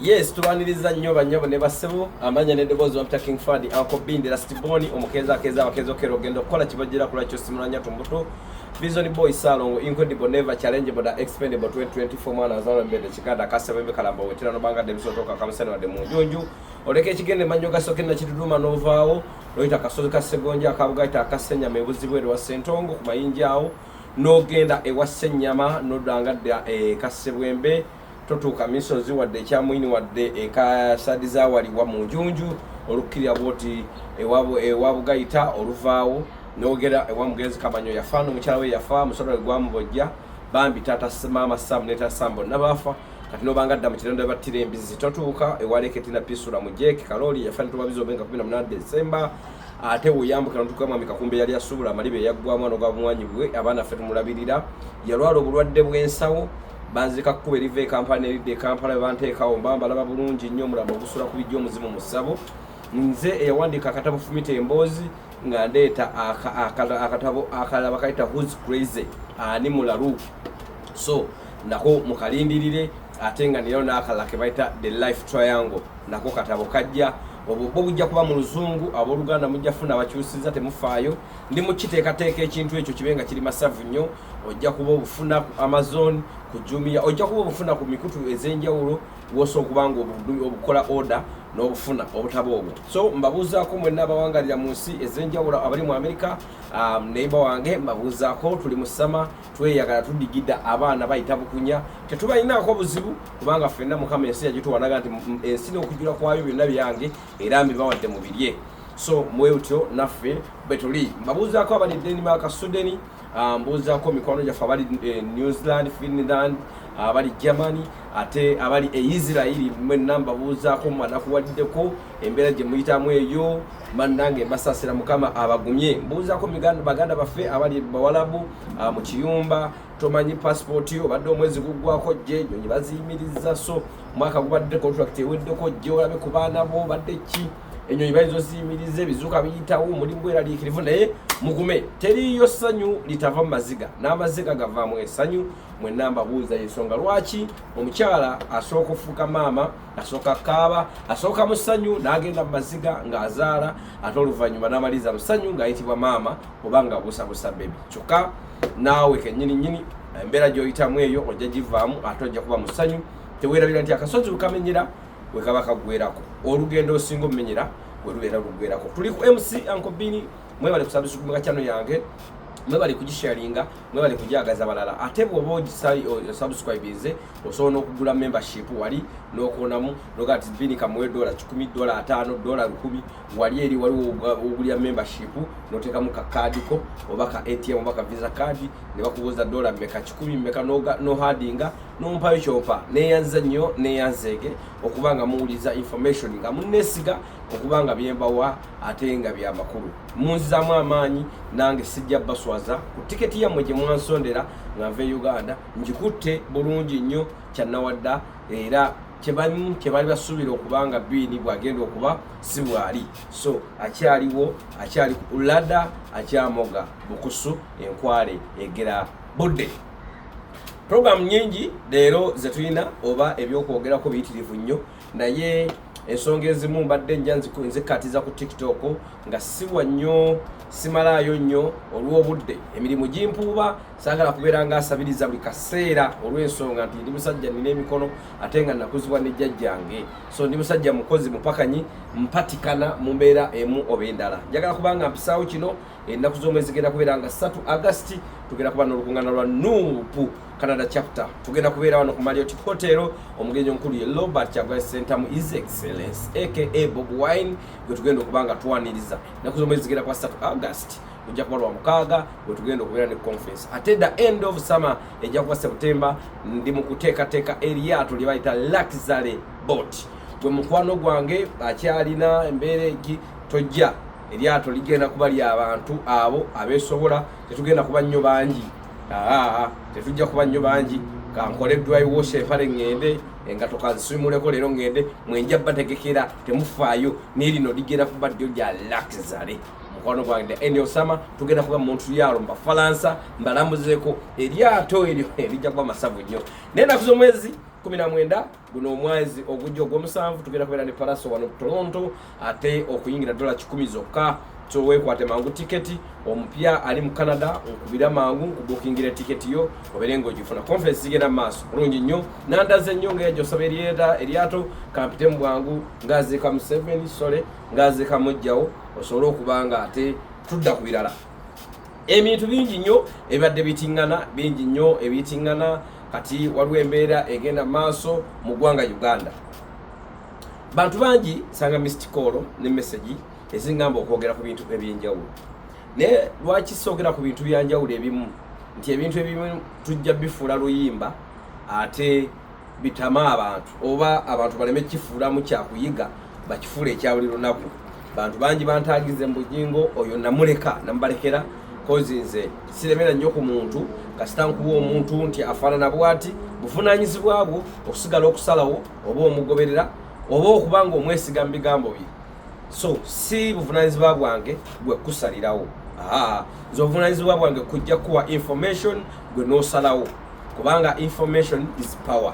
Yes, tubaniriza nnyo bannyabo ne bassebo. Amanya n'eddoboozi bampita King Fad, Uncle Bindi, Lastiboni, omukeeza akeeza abakeeza okera ogenda okukola kibajjira kulwa kyo simulanya tumbuto. Vision Boy Salongo, Incredible Never Challengeable the Expendable 2024 mwana azalwa mbede kikada kasebe kalamba wetera no banga demiso toka kamusani wadde mu njunju. Oleka ekigende manyo gasoke na kituduma n'ovaawo noyita akasozi ka Ssegonja akabugaita akasenyama ebuzibu ewa Ssentongo ku mayinja awo n'ogenda ewa Ssennyama n'odanga dda e Kassebwembe totuuka misozi wadde ekyamwini wadde ekasadizaawaliwa mu njunju olukkirira bwoti ewa Bugayita oluvaawo n'ogera ewa mugenzi Kamanyo yafa n'omukyala we yafa musono we gwamubojja bambi taata maama Sam ne taata Sam bonna baafa kati nobanga dda mu kirendo battira embizi totuuka ewaleketina pisula mu Jake Kaloli yafa netubabiza obenga 18 Desemba ate weyambuka notuuka mwami Kakumbe yali asuubula amaliba eyaggwamu anoga bumwanyi bwe abaana ffe tumulabirira yalwala obulwadde bw'ensawo banzika kkuba eriva e Kampala neridda e Kampala bebanteekawo mba mbalaba bulungi nnyo omulambo ogusula ku bijja omuzimu mu ssabo nze eyawandiika akatabo Fumita Emboozi nga ndeeta akatabo akalala bakayita Who's Crazy, ani mulalu, so nako mukalindirire. Ate nga ninayo n'akalala ke bayita The Life Triangle, nako katabo kajja. Obwo bwo bujja kuba mu Luzungu, abooluganda mujja funa abakyusiza, temufaayo. Ndi mu kiteekateeka ekintu ekyo kibe nga kiri masavu nnyo. Ojja kuba obufuna ku Amazon, ku Jumia, ojja kuba obufuna ku mikutu ez'enjawulo wosobola okuba nga obukola order n'obufuna obutabo obwo. So mbabuuzaako mwenna abawangalira mu nsi ez'enjawulo abali mu America, neighbor wange mbabuuzaako. Tuli mu summer, tweyagala, tudigida, abaana bayita bukunya, tetubalinaako buzibu kubanga ffenna Mukama ensi yagituwanaga nti ensi n'okujula kwayo byonna byange era mbibawadde mubirye. So mwetyo naffe bwe tuli. Mbabuuzaako abali Denmark, Sweden, mbuuzaako mikwano gyaffe abali New Zealand, Finland, abali Germany, ate abali e Isirairi mwenna mbabuuzaako. Mwanakuwaliddeko embeera gye muyitamu eyo, bannange mbasaasira, Mukama abagumye. Mbuuzaako baganda baffe abali Bawalabu, mu kiyumba tomanyi passport obadde omwezi guggwako gye nyonyi baziyimiriza, so mwaka gubadde contract eweddeko gye olabe ku baana bo badde ki enyonyi bayinza oziyimiriza, ebizuuka biyitawo, mulimu bweraliikirivu, naye mugume, teriiyo ssanyu litava mu maziga n'amaziga gavaamu essanyu. Mwenna mbabuuza ensonga lwaki omukyala asooka okufuuka maama asooka kaaba, asooka mu ssanyu n'agenda mu maziga ng'azaala, ate oluvannyuma n'amaliriza mu ssanyu ng'ayitibwa maama oba ng'abuusabuusa baby. Kyokka naawe kennyini nnyini embeera gy'oyitamu eyo ojja givaamu ate ojja kuba mu ssanyu. Teweerabira nti akasozi wekamenyera we kaba kaggwerako, olugendo osinga omumenyera we lubeera luggwerako. Tuli ku MC Uncle Bini. Mwebale kusubscribinga channel yange, mwebale kugisharinga, mwebale kujagaza balala. Ate bw'oba osubscribinze osobola n'okugula membership wali n'okonamu noga ati Bini kamuwe $100, $50, $1,000. Wali eri waliwo ogulya membership n'oteekamu ka kaadiko oba ka ATM oba ka Visa card ne bakubuuza dola mmeka, 100 mmeka, nohadinga nompayo kyompa. Neyanza nnyo, neyanzeege okuba nga muwuliza information nga munneesiga okuba nga byembawa ate nga byamakulu. Munzizaamu amaanyi, nange sijja baswaza ku tiketi yammwe gye mwansondera nga nva e Uganda. Ngikutte bulungi nnyo kyannawadda era kyebamu kyebali basuubira okuba nga Biini bwagenda okuba si bwali. So akyaliwo, akyali ku lada, akyamoga bukusu, enkwale egera budde. Programu nyingi leero zetulina oba ebyokwogerako biyitirivu nnyo, naye ensonga ezimu mbadde nja nzikatiza ku TikTok nga siwa nnyo, simalaayo nnyo olw'obudde, emirimu gimpuuba, saagala kubeera nga asabiriza buli kaseera olw'ensonga nti ndi musajja nina emikono ate nga nakuzibwa ne jjajjange. So ndi musajja mukozi, mupakanyi, mpatikana mu mbeera emu oba endala. Njagala kubanga mpisaawo kino. Ennaku z'omwezi zigenda kubeera nga 3 Agasti, tugenda kuba n'olukuŋŋaana lwa NUP Canada chapter. Tugenda kubeera wano ku Marriott Hotel. Omugenyi omukulu ye Robert Kyagulanyi Ssentamu, His Excellence aka Bob Wine, gwe tugenda okuba nga twaniriza. Ennaku z'omwezi zigenda kuba 3 Agasti, ojja kuba lwa mukaaga we tugenda okubeera ne conference. Ate the end of summer ejja kuba September, ndi mu kuteekateeka eryato lye bayita luxury boat. Gwe mukwano gwange akyalina embeera egi tojja, eryato ligenda kuba lyabantu abo abeesobola, tetugenda kuba nnyo bangi. Aa, tetujja kuba nnyo bangi. Kankole dry wash empale ŋŋende, engato kanzisimuleko leero ŋŋende mwenja bategekera, temufaayo. N'erino ligenda kuba ddyo lya luxury. Mukwano gwange, the end of summer tugenda kuba Montreal mu Bafalansa, mbalambuzeeko eryato eryo erijja kuba masavu nnyo. Naye ennaku z'omwezi 19 guno omwezi ogujja ogw'omusanvu, tugenda kubeera ne Pallaso wano Toronto, ate okuyingira $100 zokka. So weekwate mangu tiketi. Omupya ali mu Canada, nkubira mangu nkubukingira tiketi yo obeere ng'ogifuna. Conference zigenda mu maaso bulungi nnyo. Nandaze nnyo ngaejosaba eryato kampite mu bwangu ng'aziika Museveni sole ng'aziika mujjawo, osobole okuba nga ate tudda ku birala. Ebintu bingi nnyo ebibadde bitiŋŋana, bingi nnyo ebitiŋŋana. Kati waliwo embeera egenda mu maaso mu ggwanga Uganda. Bantu bangi sanga missed call ne message ezingamba okwogera ku bintu ebyenjawulo, naye lwaki soogera ku bintu byanjawulo ebimu? Nti ebintu ebimu tujja bifuula luyimba ate bitama abantu, oba abantu baleme kifuulamu kyakuyiga, bakifuula ekya buli lunaku. Bantu bangi bantagize mu Bugingo oyo, namuleka namubalekera, kozi nze siremera nnyo ku muntu. Kasita nkuwa omuntu nti afaanana bwati, buvunaanyizibwa bwo okusigala okusalawo oba omugoberera oba okuba nga omwesiga mu bigambo bye. So si buvunaanyizibwa bwange gwe kusalirawo. Nze obuvunaanyizibwa bwange kujja kuwa information, gwe n'osalawo, kubanga information is power,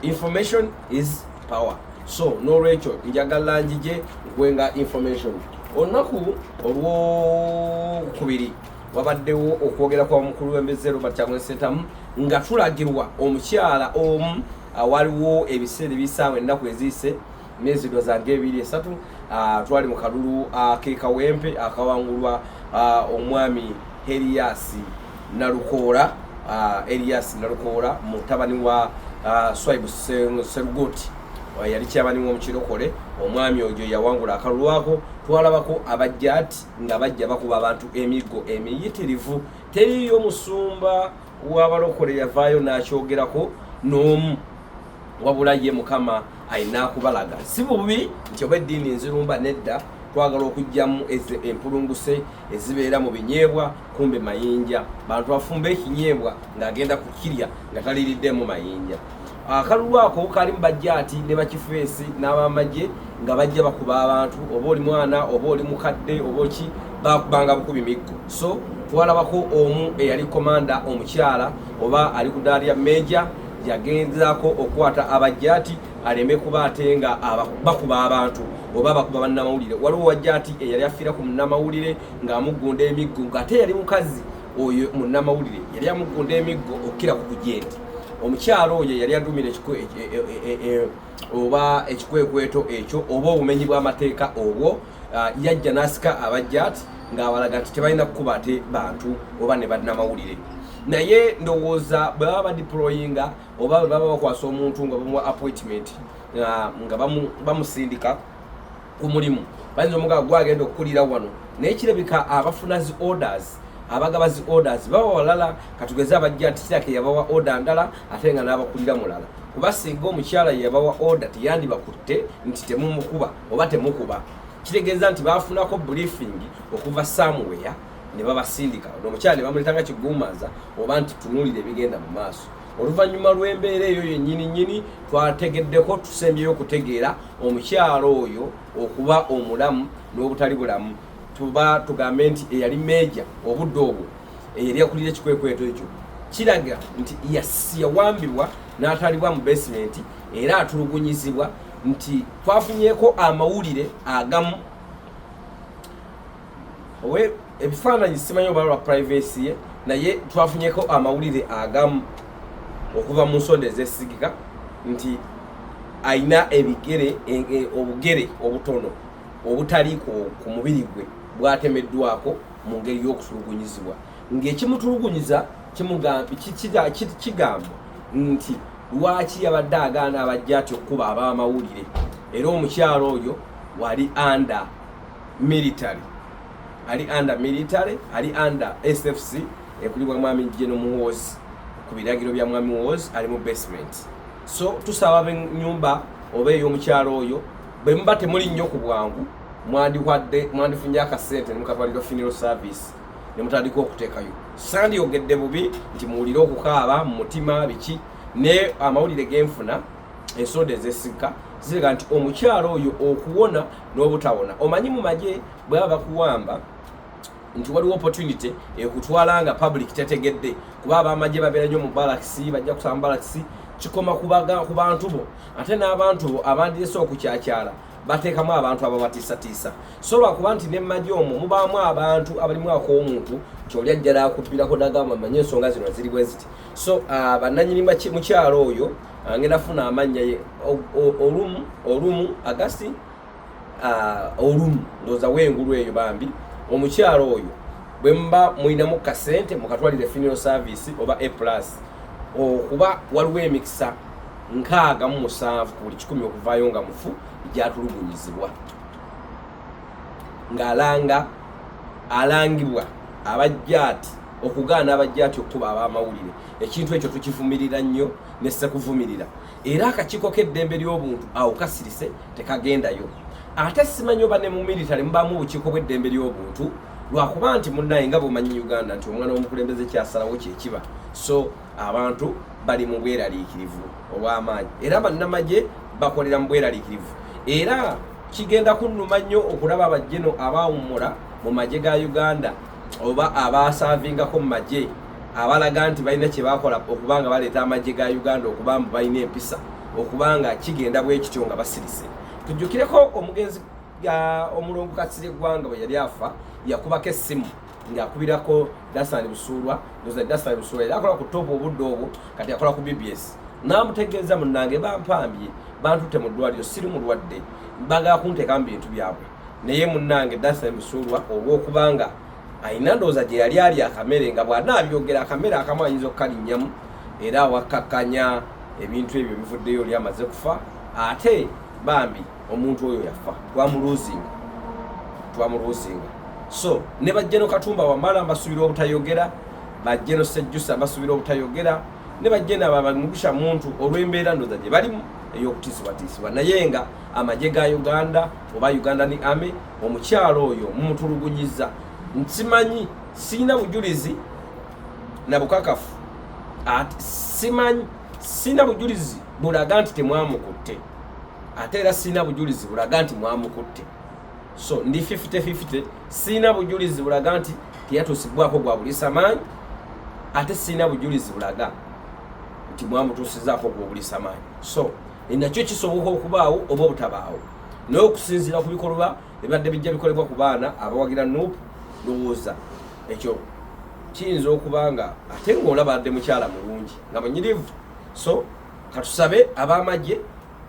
information is power. So n'olwekyo njagala njije nkuwenga information. Olunaku olwokubiri wabaddewo okwogera kwa mukulu w'embeze Robert Kyagulanyi Ssentamu, nga tulagirwa omukyala omu. Waliwo ebiseera ebisaawa, ennaku eziyise, myezi doza ngaebiri esatu, twali mu kalulu ak'e Kawempe akawangulwa omwami Elias Nalukoola, Elias Nalukoola mutabani wa Swaibu Serugoti, yali kyabani w'omukirokole. Omwami oyo yawangula akalulu ako. Twalabako abajjaati nga bajja bakuba abantu emiggo emiyitirivu. Teriyo musumba w'abalokole yavaayo n'akyogerako n'omu, wabula ye Mukama alina kubalaga. Si bubi nti oba eddiini nzirumba, nedda. Twagala okugyamu empulunguse ezibeera mu binyeebwa, kumbe mayinja. Bantu bafumba ekinyeebwa ng'agenda kukirya nga taliriddemu mayinja. Akalulu ako kalimu bajjaati ne bakifeesi n'abamagye nga bajja bakuba abantu, oba oli mwana oba oli mukadde oba ki, bakubanga bukubi miggo. So twalabako omu eyali komanda omukyala oba ali ku ddaala lya meja, yagenzaako okukwata abajjaati aleme kuba ate nga bakuba abantu oba bakuba bannamawulire. Waliwo wajjaati eyali afiira ku munnamawulire ng'amugunda emiggo, ng'ate yali mukazi. Oyo munnamawulire yali amugunda emiggo okukira ku bujendi. Omukyalo oyo yali adumira oba ekikwekweto ekyo oba obumenyi bw'amateeka obwo, yajja n'asika abajjaati ng'abalaga nti tebalina kukuba ate bantu oba ne bannamawulire. Naye ndowooza bwe baba badeployinga oba bwe baba bakwasa omuntu nga bamuwa appointment, nga bamusindika ku mulimu, bayinza omugaba gwagenda okukulira wano, naye kirabika abafuna zi orders, abagaba zi orders baba walala. Katugeze abajja nti kiraka yabawa order ndala ate nga n'abakulira mulala, kuba singa omukyala yeyabawa order teyandibakutte nti temumukuba oba temukuba. Kitegeeza nti bafunako briefing okuva somewhere ne babasindika omukyala ne bamuleeta nga kigumaza oba nti tunuulira ebigenda mu maaso. Oluvannyuma lw'embeera eyo yennyini nnyini, twategeddeko, tusembyeyo okutegeera omukyalo oyo okuba omulamu n'obutali bulamu, tuba tugambe nti eyali meeja obudde obwo eyali akulira ekikwekweto ekyo, kiraga nti yawambibwa n'atwalibwa mu basement era atulugunyizibwa. Nti twafunyeeko amawulire agamu owe ebifaananyi, simanyi oba lwa privacy ye, naye twafunyeko amawulire agamu okuva mu nsonda ezesigika nti ayina ebigere obugere obutono obutali ku mubiri gwe bwatemeddwako mu ngeri y'okutulugunyizibwa, ng'ekimutulugunyiza kigambwa nti lwaki yabadde agaana abajja ati okukuba ab'amawulire. Era omukyalo oyo wali under military, ali under military, ali under SFC ekulibwa mwami General Muhoozi. Ku biragiro bya mwami Muhoozi ali mu basement. So tusaba benyumba oba ey'omukyalo oyo, bwe muba temuli nnyo ku bwangu, mwandikwadde mwandifunye akasente nemukatwalira funeral service ne mutandika okuteekayo. Sandyogedde bubi nti muwulire okukaaba mu mutima biki, naye amawulire genfuna, ensonda ezesigka ziraga nti omukyalo oyo okuwona n'obutawona, omanyi mu magye bwe baba bakuwamba nti waliwo opportunity ekutwala nga public tetegedde, kuba abamagye babeera nnyo mu barracks, bajja kusaba mu barracks. Kikoma ku bantu bo, ate n'abantu bo abandirese okukyakyala bateekamu abantu ababatiisatiisa. So lwakuba nti ne mumagye omwo mubaamu abantu abalimu ak'omuntu kyoli ajja nakubbirako nagamba, manye ensonga zino ziri bwe ziti. So bannanyini mukyalo oyo, ngenda funa amannya ye olumu olumu agasti olumu ndowooza wengulu eyo. Bambi omukyalo oyo, bwe muba mulinamu kasente, mukatwalire funeral service oba A Plus, okuba waliwo emikisa 67 ku buli 100 okuvaayo nga mufu gyatulugunyizibwa ng'alanga alangibwa abajjaati okugaana abajjaati okukuba ab'amawulire. Ekintu ekyo tukivumirira nnyo nesekuvumirira, era akakiiko k'eddembe ly'obuntu awo kasirise, tekagendayo. Ate simanyi oba ne mu military mubaamu obukiiko bw'eddembe ly'obuntu, lwakuba nti munnaye nga bwomanyi Uganda nti omwana w'omukulembeze kyasalawo kyekiba. So abantu bali mu bweraliikirivu obw'amaanyi, era bannamagye bakolera mu bweraliikirivu, era kigenda kunnuma nnyo okulaba abajjeno abaawummula mu magye ga Uganda oba abasaavingako mu magye abalaga nti balina kye bakola okuba nga baleeta amagye ga Uganda okuba mbu balina empisa, okuba nga kigenda bwe kityo nga basirise. Tujjukireko omugenzi omulongo Kasirye Eggwanga bwe yali afa, yakubako essimu ng'akubirako Dasani Busuulwa. Ndoza Dasani Busuulwa yali akola ku Top obudde obwo, kati akola ku BBS, n'amutegeeza, "Munnange, bampambye, bantutte mu ddwaliro, siri mulwadde, bagala kunteeka mu bintu byabwe." Naye munnange Dasani Busuulwa, olw'okubanga alina ndowooza gye yali ali akamere, nga bw'anaabyogera akamere akamu ayinza okukalinnyamu, era awakkakkanya ebintu ebyo bivuddeyo oli amaze kufa. Ate bambi omuntu oyo yafa, twamuluzinga, twamuluzinga. So ne bajjeno Katumba Wamala mbasuubira obutayogera, bajjeno Sejjusa mbasuubira obutayogera, ne bajjeno abo abamugusha muntu olw'embeera ndowooza gye balimu ey'okutiisibwatiisibwa. Naye nga amagye ga Uganda oba Ugandan Army, omukyalo oyo mumutulugunyiza. Nsimanyi, sirina bujulizi na bukakafu, ate simanyi, sirina bujulizi bulaga nti temwamukutte, ate era sirina bujulizi bulaga nti mwamukutte. So ndi 50-50. Sirina bujulizi bulaga nti teyatuusibwako gwa buliisa maanyi, ate sirina bujulizi bulaga nti mwamutuusizaako gwa obuliisa maanyi. So nakyo kisoboka okubaawo oba obutabaawo, naye okusinziira ku bikolwa ebibadde bijja bikolebwa ku baana abawagira NUP, ndowooza ekyo kiyinza okuba nga ate ng'olaba adde mukyala mulungi nga munyirivu. So katusabe ab'amagye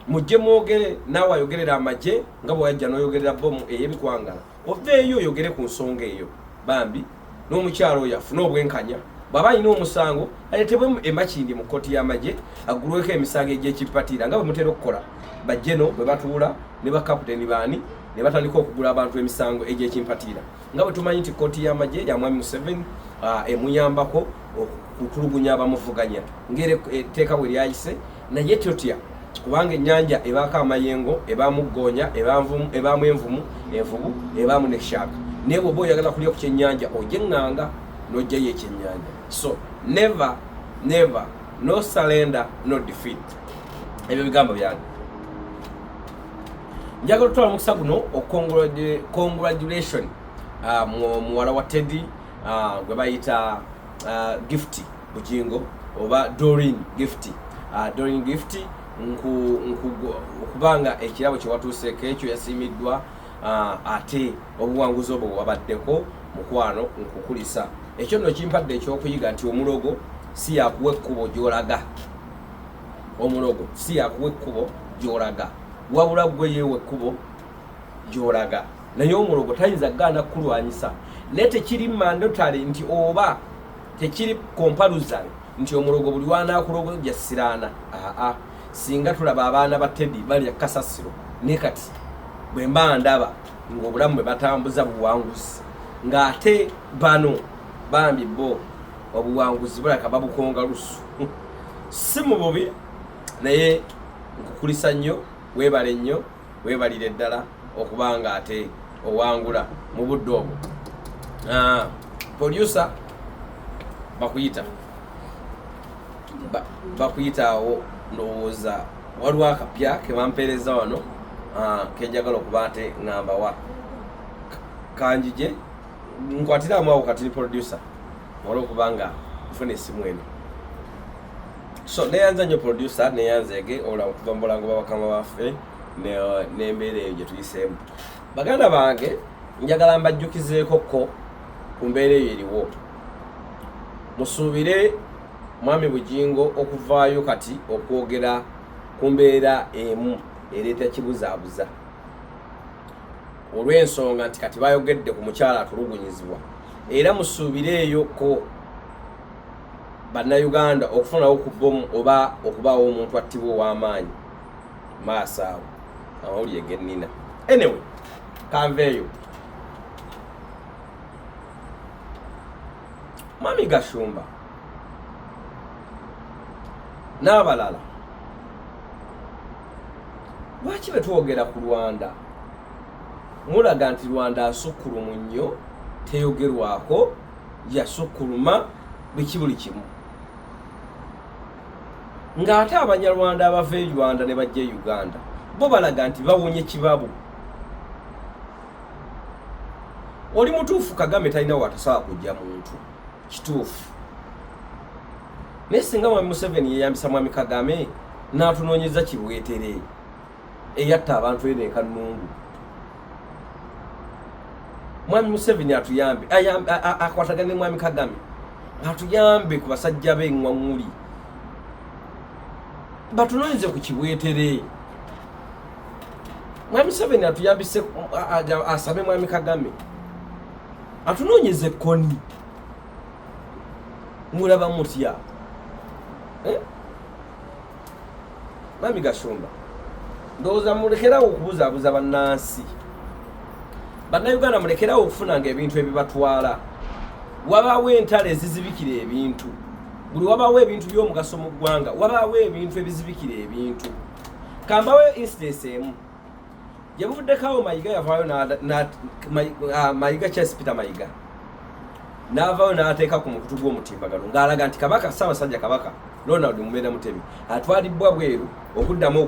mujje mwogere. Naawe ayogerera amagye, nga bwe wajja n'oyogerera bomu ey'ebikwangala, oveeyo oyogere ku nsonga eyo. Bambi n'omukyalo oyo afune obwenkanya. Bw'aba alina omusango, aleetebwe emakindi mu kkooti y'amagye, aggulweko emisango egy'ekipatiira nga bwe mutera okukola. Bajjeno bwe batuula ne bakaputeni baani ne batandika okugula abantu emisango egy'ekimpatiira, nga bwe tumanyi nti kkooti y'amagye ya mwami Museveni emuyambako okutulugunya abamuvuganya ng'era etteeka bwe lyayise. Naye totya, kubanga ennyanja ebaako amayengo, ebaamu ggoonya, ebaamu envumu, envubu, ebaamu ne shark. Naye bw'oba oyagala kulya ku kyennyanja, ojja eŋŋanga n'ojjayo ekyennyanja. So never, never, no surrender, no defeat. Ebyo bigambo byange. Njagala otwala omukisa guno congratulation muwala wa Teddy gwe bayita Gift Bugingo oba Dorin Gift. Dorin Gift, okubanga ekirabo kyewatuuseeko ekyo yasiimiddwa, ate obuwanguzi obwo bwewabaddeko, mukwano, nkukulisa. Ekyo nno kimpadde ekyokuyiga nti omulogo si yakuwa ekkubo gy'olaga, omulogo si yakuwa ekkubo gy'olaga, wabula gwe yeewa ekkubo gy'olaga. Naye omulogo tayinza kugaana kukulwanyisa, naye tekiri mandatory nti oba tekiri compulsory nti omulogo buli wanaakulogo jasiraana. Aa, singa tulaba abaana ba Teddy balya kasasiro, naye kati bwe mba ndaba ng'obulamu bwe batambuza buwanguzi, ng'ate bano bambi bo obuwanguzi bulaka babukonga lusu. Si mu bubi, naye nkukulisa nnyo, weebale nnyo, weebalire ddala okuba nga ate owangula mu budde obwo. Producer, bakuyita bakuyita awo. Ndowooza waliwo akapya kebampeereza wano kenjagala okuba ate ŋŋambawa kanjije nkwatiramu awo katini. Producer, olwokuba nga nfuna essimu eno. So neyanza nnyo producer, neyanzeege obulamu kuva mu bulango bwa bakama baffe n'embeera eyo gye tuyiseemu. Baganda bange, njagala mbajjukizeeko ko ku mbeera eyo eriwo. Musuubire Mwami Bugingo okuvaayo kati okwogera ku mbeera emu ereeta kibuzaabuza, olw'ensonga nti kati bayogedde ku mukyala atulugunyizibwa. Era musuubireeyo ko Bannayuganda okufunawo ku bbomu oba okubaawo omuntu attibwa ow'amaanyi maaso awo, amawulire gennina. Anyway, kanveeyo. Mwami Gashumba n'abalala, lwaki bwe twogera ku Rwanda mulaga nti Rwanda asukkulumu nnyo, teyogerwako, yasukkuluma biki buli kimu, ng'ate Abanyarwanda abava e Rwanda ne bajja e Uganda bo balaga nti bawonye kibabu? Oli mutuufu, Kagame talina watasobola kujja muntu, kituufu. Naye singa Mwami Museveni yeyambisa Mwami Kagame n'atunoonyeza Kibwetere eyatta abantu eno ekanungu, Mwami Museveni atuyambe, akwatagane ne Mwami Kagame atuyambe ku basajja be eŋŋwaŋŋuli, batunoonyeze ku Kibwetere. Mwami Museveni atuyambise, asabe Mwami Kagame atunoonyeze Kony. Mulaba mutya, eh? Mwami Gashumba, ndowooza mulekerawo okubuzaabuza bannansi. Bannayuganda, mulekerawo okufunanga ebintu ebibatwala. Wabaawo entalo ezizibikira ebintu. Buli wabaawo ebintu by'omugaso mu ggwanga, wabaawo ebintu ebizibikira ebintu. Kambawo instance emu gye buvuddeko awo. Mayiga yavaayo, Mayiga, Charles Peter Mayiga, n'avaayo n'ateeka ku mukutu gw'omutimbagano ng'alaga nti Kabaka, Ssaabasajja Kabaka Ronald Mumena Mutebi, atwalibbwa bweru okuddamu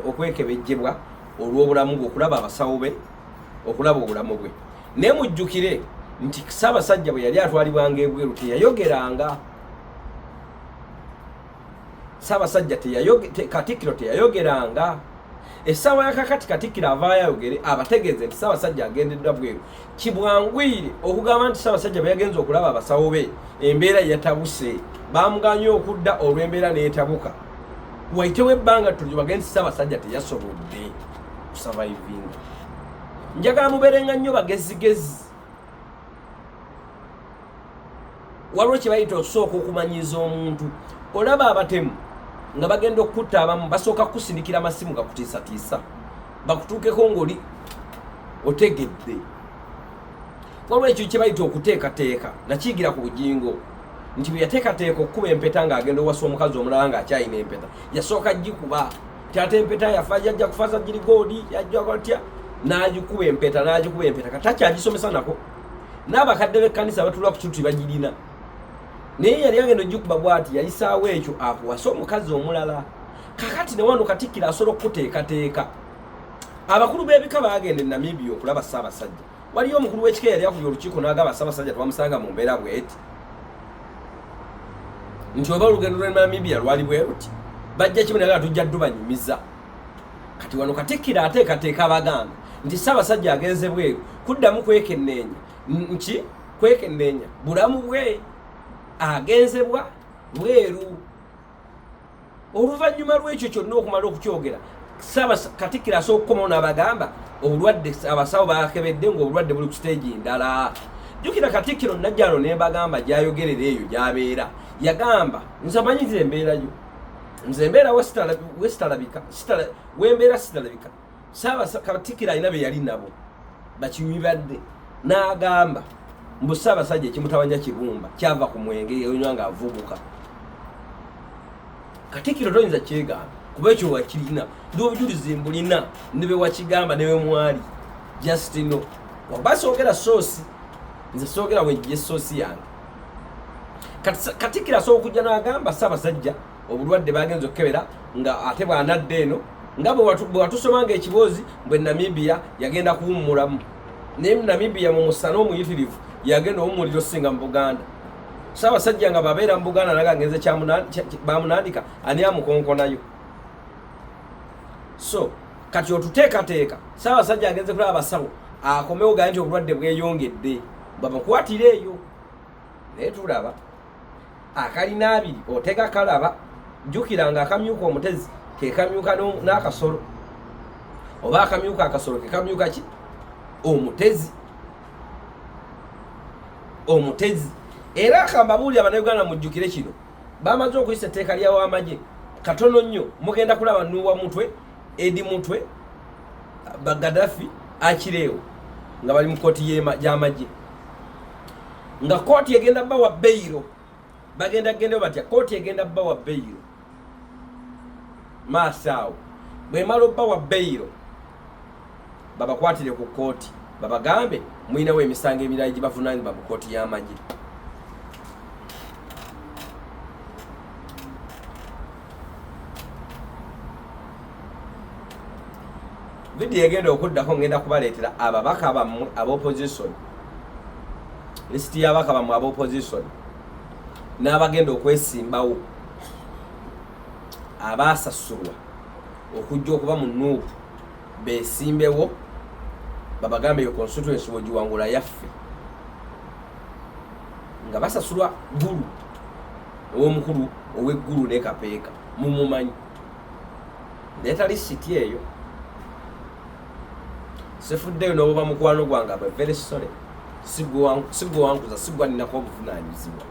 okwekebejjebwa olw'obulamu bwe, okulaba abasawo be, okulaba obulamu bwe. Naye mujjukire nti Ssaabasajja bwe yali atwalibwanga ebweru teyayogeranga. Ssaabasajja, Katikkiro teyayogeranga. Essaawa ya kakati Katikkiro avaayo ayogere, abategeeze nti Ssaabasajja agendeddwa bweru. Kibwangwire okugamba nti Ssaabasajja bwe yagenza okulaba abasawo be, embeera yatabuse, bamuganye okudda olw'embeera n'etabuka. Waitewo ebbanga tuli bagenzi, Ssaabasajja teyasobodde kusurvivinga. Njagala mubeerenga nnyo bagezigezi. Waliwo kye bayita okusooka okumanyiiza omuntu. Olaba abatemu nga bagenda okukutta, abamu basooka kukusindikira amasimu gakutiisatiisa, bakutuukeko ng'oli otegedde. Waliwo ekyo kye bayita okuteekateeka. Nakiyigira ku Bugingo nti bwe yateekateeka okukuba empeta ng'agenda owasa omukazi omulala ng'akyalina empeta, yasooka gikuba nti ate empeta yafa, yajja kufaza girigoodi, yajja atya, n'agikuba empeta, n'agikuba empeta, kati takyagisomesa nako. N'abakadde b'ekkanisa batula ku kintu bagirina, naye yali agenda ogikuba bwati, yayisaawo ekyo akuwase omukazi omulala. Kakati ne wano Katikkiro asobola okukuteekateeka. Abakulu b'ebika baagenda e Namibia okulaba Ssaabasajja. Waliyo omukulu w'ekika yali akubye olukiiko n'agamba Ssaabasajja twamusanga mu mbeera bweti, nti oba olugendo lw'e Namibia lwali bwe ruti, bajja kimu naye tujja ddubanyumiza. Kati wano Katikkiro ateekateeka abaganda nti Ssaabasajja agenze bweru kuddamu kwekenneenya nki, kwekenneenya bulamu bwe, agenzebwa bweru. Oluvannyuma lw'ekyo kyonna okumala okukyogera, Katikkiro asobola okukomawo n'abagamba obulwadde abasawo bakebedde ng'obulwadde buli ku stage ndala. Jjukira Katikkiro Najjano ne mbagamba gy'ayogerera eyo gy'abeera, yagamba, "Nze amanyi nze embeerayo, nze embeera wesitalabika, wembeera sitalabika." Katikkiro alina be yali nabo bakinywi badde, n'agamba mbu Ssaabasajja ekimutabanya kibumba kyava ku mwenge yonywa ng'avubuka. Katikkiro toyinza kyegamba kuba ekyo wakirina, ndi obujulizi mbulina, ne be wakigamba ne bwe mwali. Just no waba soogera source, nze soogera wenjiye source yange. Katikkiro asobola okujja n'agamba Ssaabasajja obulwadde bagenza okukebera nga ate bw'anadda eno, nga bwe watusomanga ekiboozi bwe Namibia yagenda kuwummulamu, naye Namibia mu musana omuyitirivu yagenda owummulira osinga mu Buganda. Ssaabasajja nga babeera mu Buganda naga ngenze bamunandika ani amukonkonayo. So kati otuteekateeka, Ssaabasajja agenze kulaba abasawo, akomewo gaye nti obulwadde bweyongedde, bamukwatire eyo. Naye tulaba akalina abiri otega kalaba. Jjukira nga akamyuka omutezi kekamyuka n'akasolo, oba akamyuka akasolo kekamyuka ki omutezi. Omutezi era akambabuulira, Bannayuganda mujjukire kino, bamaze okuyisa etteeka lya wamagye, katono nnyo mugenda kulaba Nuuwa Mutwe, Edi Mutwe, Bagadafi akireewo nga bali mu kooti y'amagye, nga kooti egenda bawa beyiro. Bagenda genda batya? Kooti egenda bawa beyiro maaso awo. Bwemala obbawa beyiro, babakwatire ku kooti, babagambe mulinawo emisango emirala gyebavunaanibwa mu kooti y'amagye. Vidiyo egenda okuddako ngenda kubaleetera ababaka bammwe ab'opposition, lisiti y'ababaka bammwe ab'opposition n'abagenda okwesimbawo abaasasulwa okujja okuba mu NUP besimbewo, babagambe eyo constituency wegiwangula yaffe, nga basasulwa Gulu ow'omukulu ow'eggulu ne Kapeeka mumumanyi. Ndeeta lisiti eyo, sifuddeyo n'obuba mukwano gwange abwe, very sorry, sigwe wankuza, sigwa ninako obuvunanyizibwa,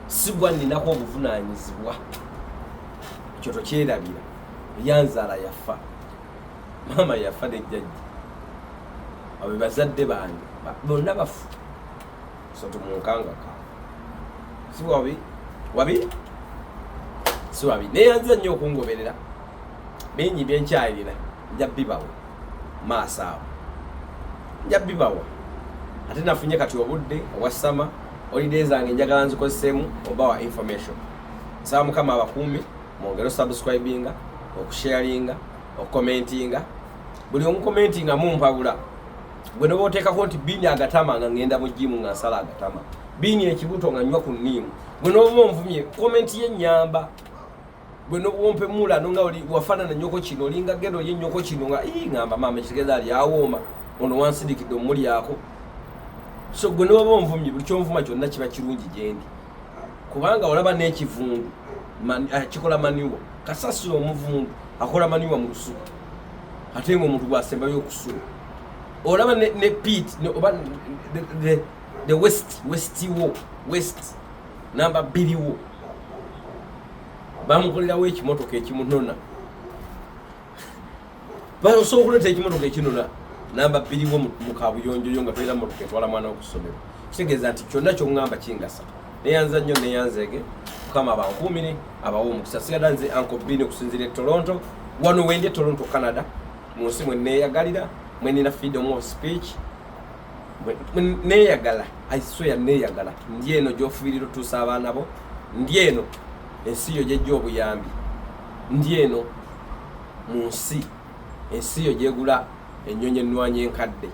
sigwa ninako obuvunanyizibwa. Ekyo tokyerabira. Yanzaala yafa, maama yafa ne jjajja, abo bazadde bange bonna bafu, so tumunkangaka. Si wabi wabi, si wabi. Neyanza nnyo okungoberera. Bingi byenkyalina, nja bibawa maaso awo, nja bibawa. Ate nafunye kati obudde obwa summer holiday zange, njagala nzikozeseemu obawa information. Nsaba Mukama abakuume, mwongere osubscribinga, okusharinga, okukomentinga. Buli omukomentinga mumpabula. Gwe noba oteekako nti Biini agatama nga ngenda mu jimu nga nsala agatama, Biini ekibuto nga nywa ku nniimu, gwe noba onvumye, komenti ye nyamba. Gwe nobuwompemula nonga oli wafanana nyoko kino, olinga genda olye nyoko kino, nga ii ngamba maama ekitegeeza ali awooma ono wansindikidde omulyako. So gwe noba onvumye, buli kyonvuma kyonna kiba kirungi gyendi, kubanga olaba n'ekivundu kikola maniwa. Kasasiro omuvundu akola maniwa mu lusuku, ate nga omuntu gwasembayo okusula. Olaba ne pit oba the west west wo west namba 2 wo bamukolerawo ekimotoka ekimunona. Basobola okuleeta ekimotoka ekinona namba 2 wo mu kabuyonjoyo nga tolina motoka etwala mwana wo ku ssomero. Kitegeeza nti kyonna kyoŋŋamba kingasa. Neyanza nnyo, neyanzeege. Mukama abankuumire, abawe omukisa. Sigada nze Uncle Bean okusinziira e Toronto. Wano wendi e Toronto, Canada, mu nsi mwe neeyagalira, mwe nina freedom of speech, neeyagala, I swear neeyagala. Ndi eno gy'ofuuyirira otuusa abaana bo, ndi eno ensi yo gyejja obuyambi, ndi eno mu nsi ensi yo gyegula ennyonyi ennwanyi enkadde,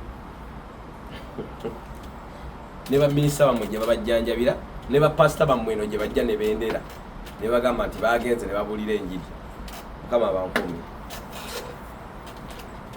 ne baminisita bammwe gye babajjanjabira, ne bapasita bammwe eno gye bajja ne bendera ne bagamba nti bagenze ne babuulira enjiri. Mukama abankuumire.